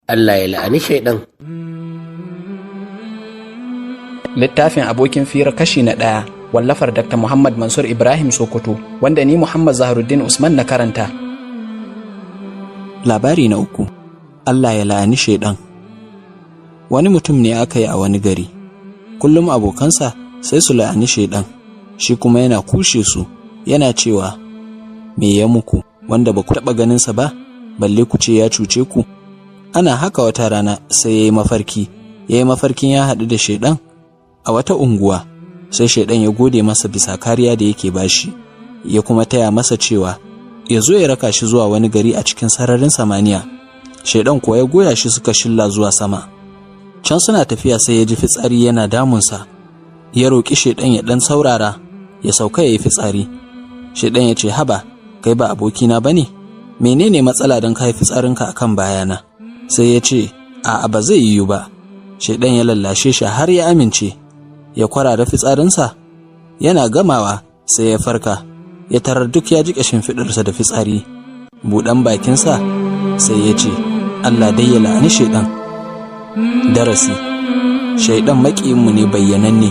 Allah ya la'ani shaiɗan. Littafin Abokin Fira kashi na 1, wallafar Dr. Muhammad Mansur Ibrahim Sokoto, wanda ni Muhammad Zaharuddin Usman na karanta. Labari na 3, Allah ya la'ani shaiɗan. Wani mutum ne aka yi a wani gari. Kullum abokansa sai su la'ani shaiɗan, shi kuma yana kushe su, yana cewa, "Me ya muku wanda ba ku taɓa ganinsa ba, balle ku ce ya cuce ku?" Ana haka wata rana sai ya yi mafarki, ya yi mafarkin ya haɗu da shaiɗan a wata unguwa, sai shaiɗan ya gode masa bisa kariya da yake bashi, ya kuma taya masa cewa ya zo ya raka shi zuwa wani gari a cikin sararin samaniya. Shaiɗan kuwa ya goya shi suka shilla zuwa sama. Can suna tafiya sai ya ji fitsari yana damunsa, ya roƙi shaiɗan ya ɗan saurara ya sauka ya yi fitsari. Shaiɗan ya ce, "Haba, kai ba abokina ba ne? Menene matsala don ka yi fitsarinka a kan bayana?" Sai ya ce, "A'a, ba zai yiwu ba." Shaiɗan ya lallashe shi har ya amince, ya kwarara fitsarinsa. Yana gamawa sai ya farka, ya tarar duk ya jiƙe shimfiɗarsa da fitsari. Buɗan bakinsa sai ya ce, "Allah dai ya la'ani shaiɗan." Darasi: shaiɗan maƙiyinmu ne bayyananne.